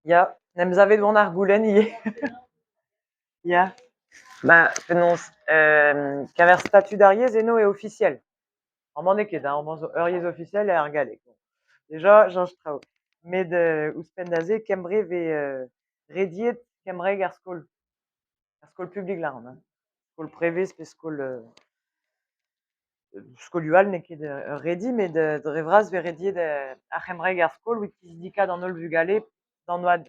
Ya, en em savet oan ar goulenn ivez ya. Ma penaos keñver statud ar yezh eno eo ofisiel. Amañ n'eo ket hein, amañ zo ur yezh ofisiel eo ar galleg. Dija cheñch traoù. Met ouzhpenn da se Kembre 'vez rediet kembraeg er skol. Er skol publik 'lâran hein. Skol prevez pe skol skolioù all n'eo ket ur redi met dre vras 'vez rediet ar c'hembraeg er skol evit kizidikaat an holl vugale d'an oad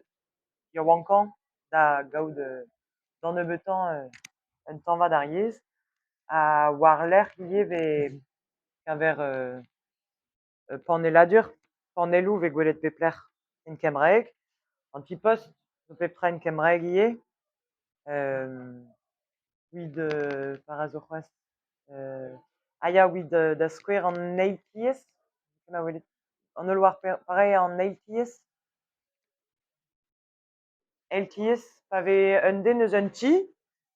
yaouankañ da gaout d'an nebeutañ un tañva d'ar yezh. Ha war-lerc'h ivez 'vez keñver panelladur, panelloù 'vez gwelet pep lec'h en kembraeg. An ti-post zo pep tra en kembraeg ivez. Evit para zo c'hoazh ah ya evit da skouer an eil tiez, ma welit an holl war pare an eil tiez. Eil tiez, pa vez un den eus un ti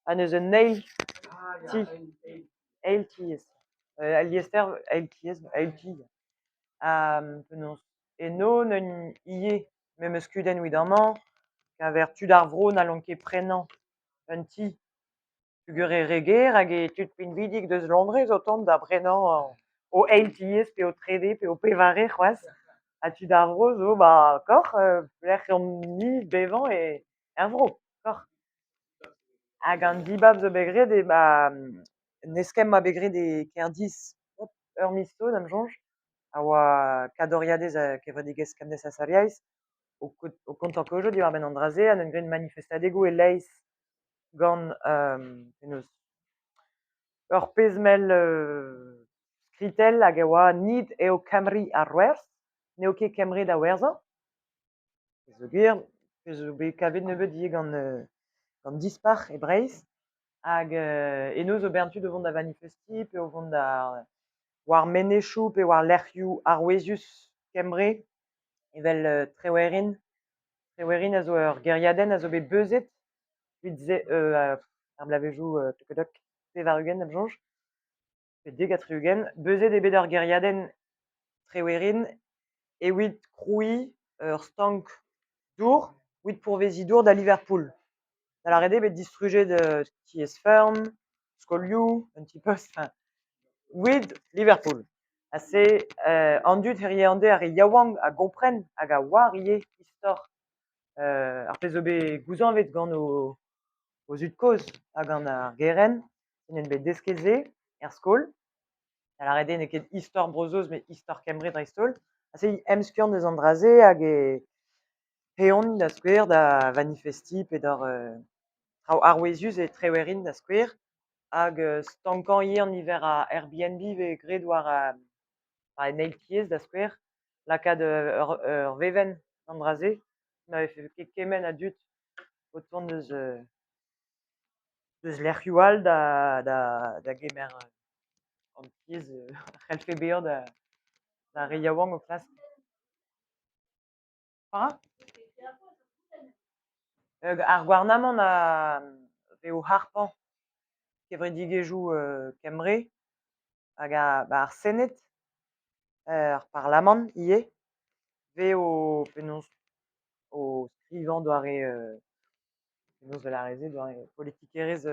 ha n'eus un eil ti. Eil tiez. Al liester eil tiez, eil ti. Ha penaos eno n'eun ivez memes kudenn evit amañ, keñver tud ar vro n'hallont ket prenañ un ti peogwir eo re ger hag eo tud pinvidik deus Londrez o tont da brenañ o eil tiez pe o trede pe o pevare c'hoazh. Ha tud ar vro zo 'ba koc'h lec'h omp-ni bevañ er vro, koc'h. Hag an dibab zo bet graet eo 'ba un eskemm 'oa bet graet e Kerdiz ur miz zo da'm soñj, a oa kadoriadez kevredigezh Kemdeithas ar Yezh o kontañ kaojoù diwar-benn an dra-se ha 'neunt graet manifestadegoù e-leizh gant penaos ur pezh-mell skritell hag e oa Nid eo Cymru ar werzh, n'eo ket Kembre da werzhañ. Peogwir pezh zo bet kavet nebeut ivez gant Dispac'h e Breizh hag eno zo bern tud o vont da vanifestiñ pe o vont da war menezioù pe war lec'hioù arouezius Kembre evel Trewerin. Trewerin a zo ur gêriadenn a zo bet beuzet evit se ar bloavezhioù 80 da'm soñj, pe 70. Beuzet eo bet ur gêriadenn Trewerin evit krouiñ ur stank dour evit pourveziñ dour da Liverpool. Da lâret eo bet distrujet tiez-feurm, skolioù, un ti-post, enfin, with Liverpool. Ha se an dud hiziv an deiz, ar re yaouank a gompren hag a oar ivez istor ar pezh zo bet gouzañvet gant o zud-kozh ha gant ar gerent n'int bet desket se er skol. Da lâret eo n'eo ket istor Bro-Saoz met istor Kembre dreist-holl. Ha se emskiant eus an dra-se hag e eont da skouer da vanifestiñ pe d'ober traoù arouezius e Trewerin da skouer hag stankañ ivez an niver a Airbnb 'vez graet war en eil tiez da skouer lakaat ur vevenn d'an dra-se ma vefe ket kement a dud o tont eus lec'hioù all da gemer an tiez a c'hellfe bezañ d'ar re yaouank o klask. Petra? Ar gouarnamant a vez o harpañ kevredigezhioù Kembre hag ar Sened, ar Parlamant ivez, 'vez o penaos o skrivañ doare penaos da lâret se doare politikerezh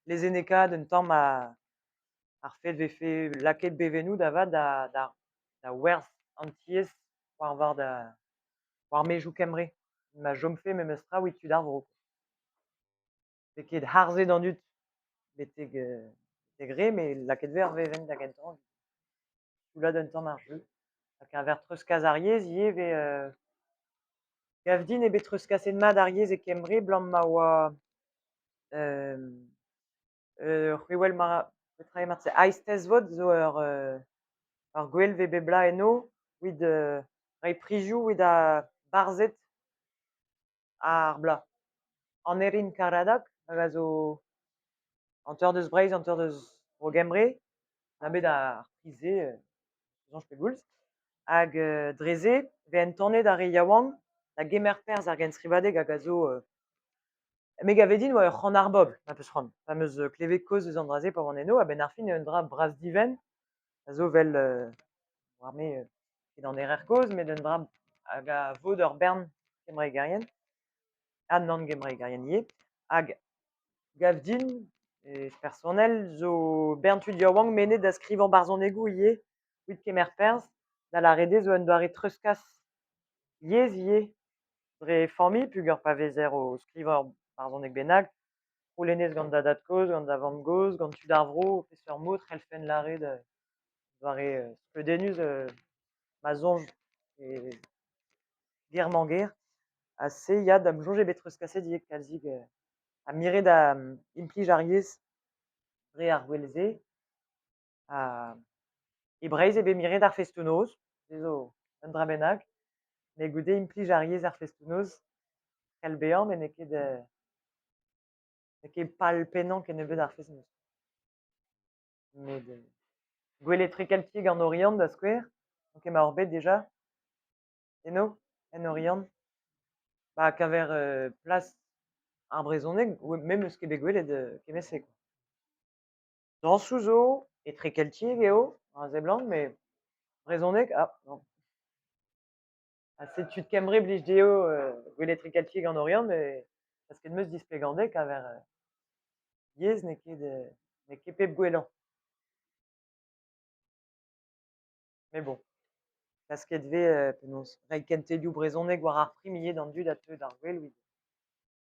lezennekaat un tamm ar fed 'vefe lakaet bevennoù da vat da werzh an tiez war vord war maezioù Kembre ma chomfe memes tra evit tud ar vro. N'eo ket harzet an dud betek betek re met lakaet 'vez ar vevenn da gentañ toullad un tamm ar jeu. Ha keñver treuzkas ar yezh ivez 'vez gav din eo bet treuzkaset mat ar yezh e Kembre 'blam ma oa c'hwi 'wel ma petra eo marteze Eisteddfod zo ur gwel 'vez bep bloaz eno evit reiñ prizioù evit ar barzhed ar bloaz. An Erin Caradoc hag a zo hanter deus Breizh, hanter deus Bro-Gembre, na bet ar priz-se soñj pegoulz. Hag dre-se 'vez entanet ar re yaouank da gemer perzh ar genstrivadeg hag a zo Me 'gave din 'oa ur c'han ar bobl, ma 'peus c'hoant. Pa 'm eus klevet kaoz eus an dra-se pa oan eno, a-benn ar fin eo un dra bras-divent a zo 'vel war-me ket an erer kozh, met un dra hag a vod ur bern. kembraegerien ha nann-gembraegerien ivez hag 'gav din ez personel zo bern tud yaouank mennet da skrivañ barzhonegoù ivez evit kemer perzh da lâret eo zo un doare treuzkas yezh ivez dre familh peogwir pa vezer o skrivañ ur barzhoneg bennak 'c'houlennez gant da dad-kozh, gant da vamm-gozh, gant tud ar vro peseurt mod c'hellfen lâret doare skeudennus ma soñj e ger-mañ-ger ha se ya da'm soñj eo bet treuzkaset ivez kalzik ha miret implij ar yezh dre ar gwel-se ha e Breizh eo bet miret ar festoù-noz, se zo un dra bennak met goude implij ar yezh er festoù-noz c'hell bezañ met n'eo ket n'eo ket pal pennañ kennebeut ar fest-noz. Met gwell etrekeltiek an Oriant da skouer, donc emaoc'h bet dija eno, en Oriant. Ba keñver plas ar brezhoneg me 'meus ket bet gwelet kement-se kwa. Dañsoù zo, etrekeltiek eo, war a seblant, met brezhoneg, ah non. Ha setu Kembre 'blij dezho gwelet etrekeltiek an Oriant met klasket 'meus displegañ dezhe keñver yezh n'eo ket pep gwellañ. Met bon, klasket 'vez penaos reiñ kentelioù brezhoneg war ar prim ivez d'an dud a teu d'ar gouel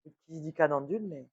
evit kizidikaat an dud met.